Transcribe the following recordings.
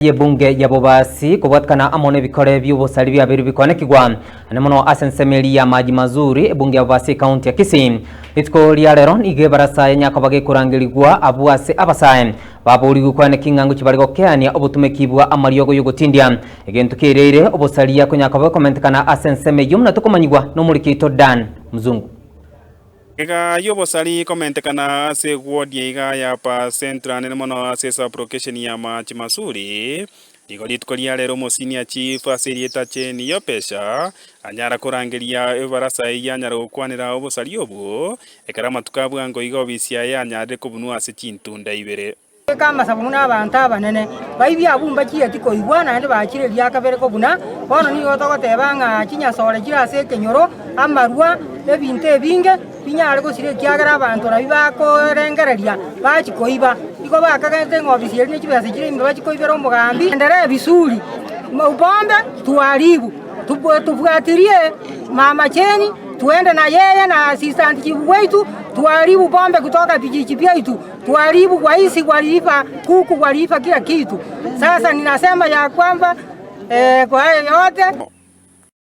Y'ebunge ya Bobasi kobwatikana amo nebikore bi'obosari biabeirwe bikoanekigwa ane mono ase ensemo eria ya Maji Mazuri, ebunge ya Bobasi ekaunti ya Kisii. Rituko ria rero nigo ebarasa ya nyakoba gekorangerigwa abwo ase abasae baborigwe koaneki ng'a ngochia bare gokeania obotumeki bwa amariogo y'ogotindia egento kereire obosaria konyakoba gekomentekana ase ensemo eyio buna tokomanyigwa nomoriki oito Dan Mzungu. Iga y'obosari komentekana ase eward ya iga ya Upper Central anene mono ase esub-location ya Machi Masuri. Nigo rituko ria rero omosenior chief ase erieta Jane Yopesha anyara korangeria ebarasa eyio anyara gokwanera obosari obwo ekero amatuko a bwango iga obisi yaye yanyarire kobunwa ase chintunda ibere. Beka amasabo buna abanto abanene, baibie abwo mbachieti koigwa, naende bachire eria kabere kobuna. Bono nigo togoteba ng'a chinyasore chire ase ekenyoro, amarwa, ebinto ebinge binyare gosira ekiagera abanto nabio bakorengereria bachia koiba. Igo bakagete ng'a obisi eria ne chibesa chire ime bachie koibera omogambi. Endelee vizuri, pombe tuharibu, tufuatilie mama Jane tuende na yeye na assistant chief wetu tuharibu pombe kutoka vijiji vyaitu. Tuharibu waisi waliiba kuku, waliiba kila kitu. Sasa ninasema ya kwamba eh, kwa hayo yote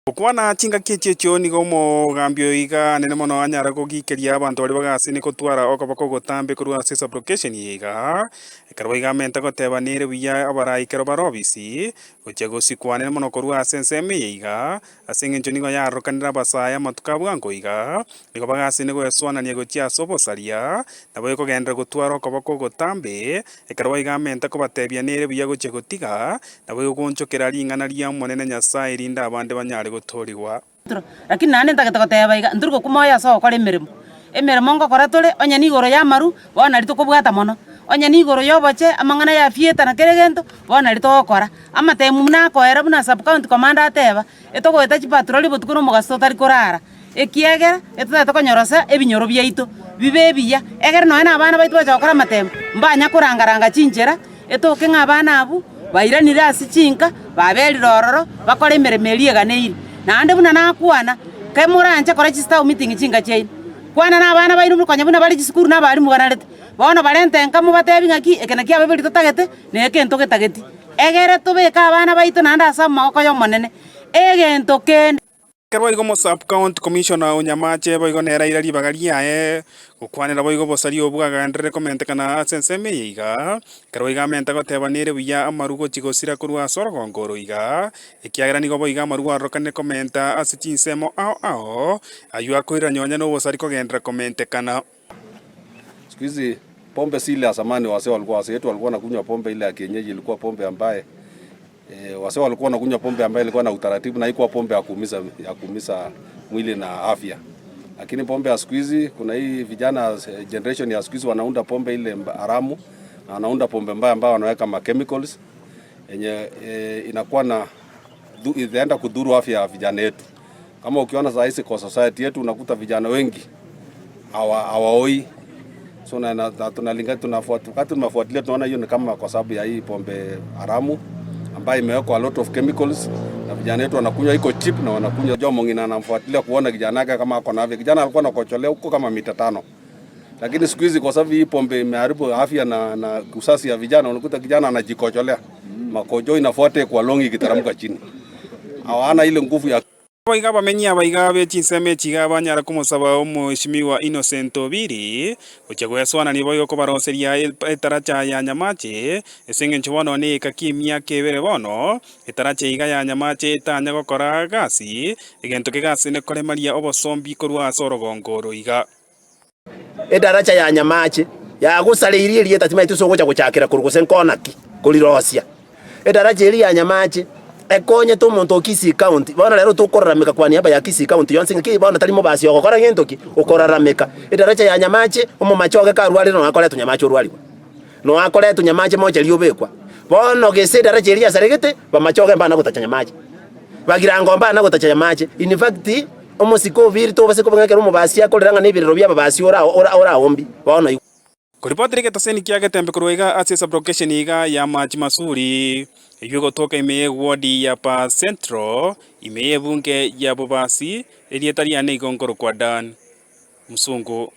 Gokwana chingaki echi echio nigo omogambi oyo iga anene mono anyare kogikeria abanto baria bagasini gotwara okoboko ogotambe korwa ase esublocation eye iga. Ekero boigo amente goteba nere buya abarai ekero bare obisi, gochia gosikwa anene mono korwa ase ensemo eye iga, Ase engencho nigo yarokanire abasae amatuko a bwango iga, nigo bagasine goesoanania gochia ase obosaria, nabo ekogenderera gotwara okoboko ogotambe, ekero boigo amente kobatebia nere buya gochia gotiga, nabo egogonchokera ring'ana ria Omonene Nyasae erinde abande banyare gotoorigwa. Lakini naende ntagete goteba iga, ntori gokuma oyo ase ogokora emeremo. Emeremo ngokora tore, onye nigoro y'amaru, bono naria tokobwata mono. Onye nigoro y'oboche, amang'ana ya fieta na kera egento, bono naria togokora. Amatemu buna akoera buna sub county commander ateba, etogoeta chipatroli botuko na omogaso totari korara, ekiagera etotagete konyorosa ebinyoro biaito bibe ebiya, egere nonye na abana baito bacha gokora amatemu, mbanya korangaranga chinchera, etoke ng'a abana abwo bairanire ase chinka, baberire ororo, bakore emeremo eria eganeire. Naende buna nakwana, kemoranche kora chistaff meeting chinka chiaino, kwana na abana baino konya buna bare chisukuru na abalimu banarete, bono barente nka mobatebi ng'aki eke naki abaibori totagete, na eke ntogetagetie. Egere tobeke abana baito naende ase amaboko y'Omonene, egento kende. Ekero boigo Omo-Sub-County Commissioner o Nyamache boigo nere aira ribaga riaye gokwanera boigo obosaria obwo agaenderere komentekana ase ensemo eye iga, ekero boigo amente goteba nere buya amaru gochia gosira korwa ase orogongo oro iga, ekiagera nigo boigo amaru arokanire komenta ase chinsemo ao ao, ayio akoirera nonye nobosari kogenderera komentekana. Siku hizi pombe si ile ya zamani wazee walikuwa wazee wetu walikuwa wanakunywa pombe ile ya kienyeji, ilikuwa pombe ambaye e, wazee walikuwa wanakunywa pombe ambaye ilikuwa na utaratibu na haikuwa pombe ya kuumiza ya kuumiza mwili na afya. Lakini pombe ya siku hizi kuna hii vijana eh, generation ya siku hizi wanaunda pombe ile haramu na wanaunda pombe mbaya ambayo wanaweka ma chemicals yenye e, inakuwa na inaenda kudhuru afya ya vijana yetu. Kama ukiona saa hizi kwa society yetu unakuta vijana wengi hawaoi so na, na, tunalinga tunafuatilia, wakati tunafuatilia tunaona hiyo ni kama kwa sababu ya hii pombe haramu ambayo imewekwa a lot of chemicals na vijana wetu wanakunywa, iko cheap na wanakunywa. Jomo mwingine anamfuatilia kuona kijana yake kama ako na afya. Kijana alikuwa anakocholea huko kama mita tano, lakini siku hizi kwa sababu hii pombe imeharibu afya na, na usasi ya vijana, unakuta kijana anajikocholea makojo inafuata kwa longi ikiteremka chini, hawana ile nguvu ya Boigo abamenyi aba iga be chinsemo echi iga banyara komosaba Omweshimiwa Innocent Obiri gochia goesoanania boigo kobaroseria etaracha ya Nyamache ase engencho bono neeka ki'emiaka ebere bono etaracha iga ya Nyamache etanya gokora gasi egento kegasene koremaria obosombi korwa ase orogongo oro iga. Edaracha ya nyamache yagosareirie erieta timaeti ase ogocha gochakera korwa gose nkona ki korirosia. Edaracha eria ya nyamache ekonyete omonto o Kisii County bono rero tokorarameka kwa niaba ya Kisii County yonsi ng'aki bono tari mobasi ogokora gento ki? Okorarameka. Edaracha ya nyamache omomache oge karwarire nonya akoretwa nyamache orwarigwe. Nonya akoretwa nyamache mochari obekwa. Bono gese edaracha eria yasaregete bamache oge mbana gotacha nyamache. Bagirango mbana gotacha nyamache. In fact. Omosike obiri tobase koba ng'a ekero omobasi akorera ng'a nebirero bi'ababasi oraombi, bono igwa. Koripotera egetaseni kia Getembe korwa iga ase esabrokesheni iga ya Machi Masuri, eyio egotoka ime y'ewodi ya Upper Central, ime y'ebunge ya Bobasi, erieta riane igo nkorokwa Dan Musungu.